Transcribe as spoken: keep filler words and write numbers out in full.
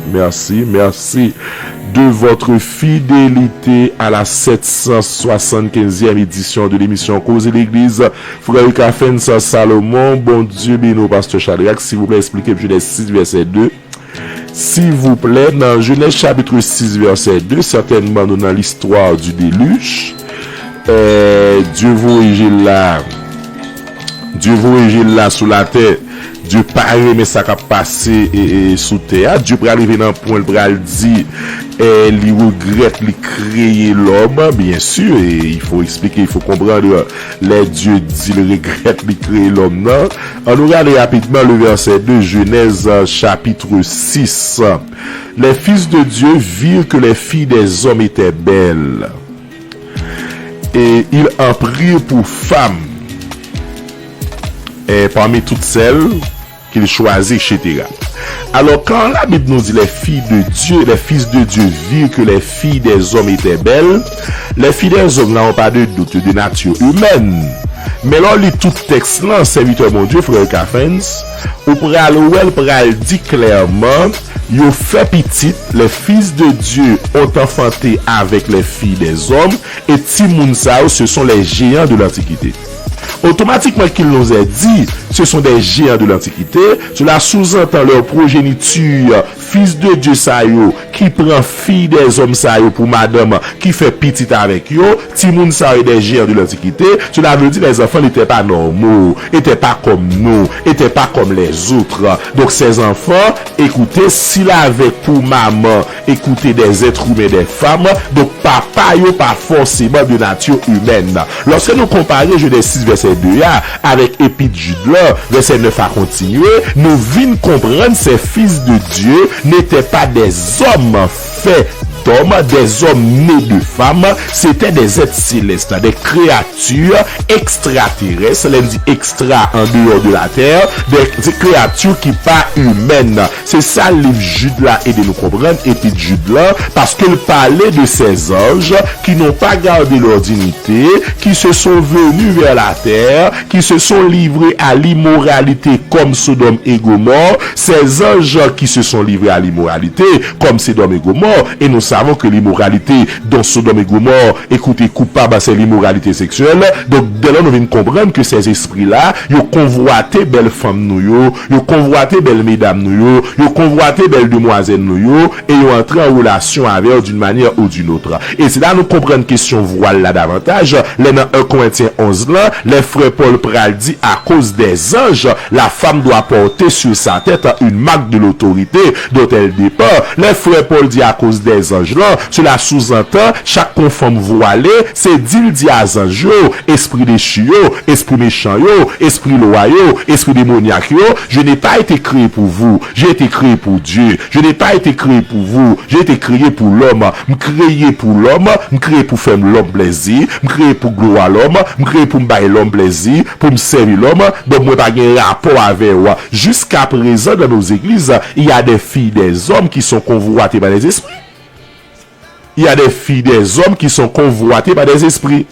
Merci, merci de votre fidélité à la sept cent soixante-quinzième édition de l'émission Koze Legliz. Frè Ricafens Salomon, Bondye beni w, Pastè Shadrach. Silvouplè, eksplike m Jenèz sis, vèsè de. Silvouplè, nan Jenèz chapit sis, vèsè de, sètènman nou nan l'histoire du déluge. Eh, Dye voye je l la. Dye voye je l la sou latè. Dye pa renmen sa k ap pase e, e, sou tè a. Dye pral rive nan pwen l pral di, eh, li regrèt li kreye lòm, byen si, e il faut expliquer, il faut comprendre, lè Dye di l regrèt li kreye lòm nan. An nou gade rapidman le verset de Genèse, euh, chapitre six. Les fils de Dieu virent que les filles des hommes étaient belles, et ils en prirent pour femmes, et parmi toutes celles qu'ils choisirent, et cetera. Alors, quand la Bible nous dit les filles de Dieu, les fils de Dieu virent que les filles des hommes étaient belles, les filles des hommes n'ont pas de doute de nature humaine. Men lè w li tout tèks lan, sèvitè Bondye, frè Cafens, ou pral wè l pral di klèman, yo fè pitit, les fils de Dieu ont enfanté avec les filles des hommes, et timoun sa yo, ce sont les géants de l'Antiquité. Otomatikman, kilonzè di, ce sont des géants de l'Antiquité, cela sous-entend leur progéniture, fils de Dieu sa yo, ki pran fi dèzòm sa yo pou madanm, ki fè pitit avèk yo, timoun sa yo des géants de l'Antiquité, cela veut dire les enfants n'étaient pas normaux, étaient pas comme nous, étaient pas comme les autres. Donc ces enfants, écoutez, s'il avait pour maman, écoutez, des êtres humains, des femmes, donc papa yo pa forcément de nature humaine. Lorsque nous comparons Genèse six, verset deux a, avec Épître Jude la, verset neuf a continuer, nous vin comprendre ces fils de Dieu n'étaient pas des hommes faits d'hommes, des hommes nés de femmes, c'étaient des êtres célestes, des créatures extraterrestres, lè n di extra, en dehors de la terre, des, des créatures qui pas humaines. Se sa liv Jid la ede nou konprann, Épître Jude la, paske l pale de ces anges qui n'ont pas gardé leur dignité, qui se sont venus vers la terre, qui se sont livrés à l'immoralité comme Sodome et Gomorrhe, ces anges qui se sont livrés à l'immoralité comme Sodome et Gomorrhe, et nous savons que l'immoralité dont Sodome et Gomorrhe, écoutez, coupable, c'est l'immoralité sexuelle. Donc, dès lors, nous venons comprendre que ces esprits-là, ils ont convoité belle femme nous, yo, ils ont convoité belle mesdames nous, yo, ils ont convoité belle demoiselle nous, yo, e yo antre an relasyon avè yo d'une manière ou d'une autre. E se la nou konprann kesyon vwal la davantaj, lè nan en Korentyen onz lan, lè frè Pòl pral di, à cause des anges, la femme doit porter sur sa tête une marque de l'autorité dont elle dépend. Lè frè Pòl di à cause des anges lan, cela sous-entend, chak kon fanm vwale, se di l di a zanj yo, espri dechi yo, espri mechan yo, espri lwa yo, espri demonyak yo, je n'ai pas été créé pour vous, j'ai été créé pour Dieu. Je n'ai pas été créé pour vous, j'ai été créé pour l'homme. M kreye pou lòm, m kreye pou fè lòm plèzi, m kreye pou glwa lòm, m kreye pou m bay lòm plèzi, pou m sèvi lòm. Donk mwen pa gen rapò avè w. Jusqu'à présent, dans nos églises, il y a des filles, des hommes qui sont convoités par des esprits. Il y a des filles, des hommes qui sont convoités par des esprits.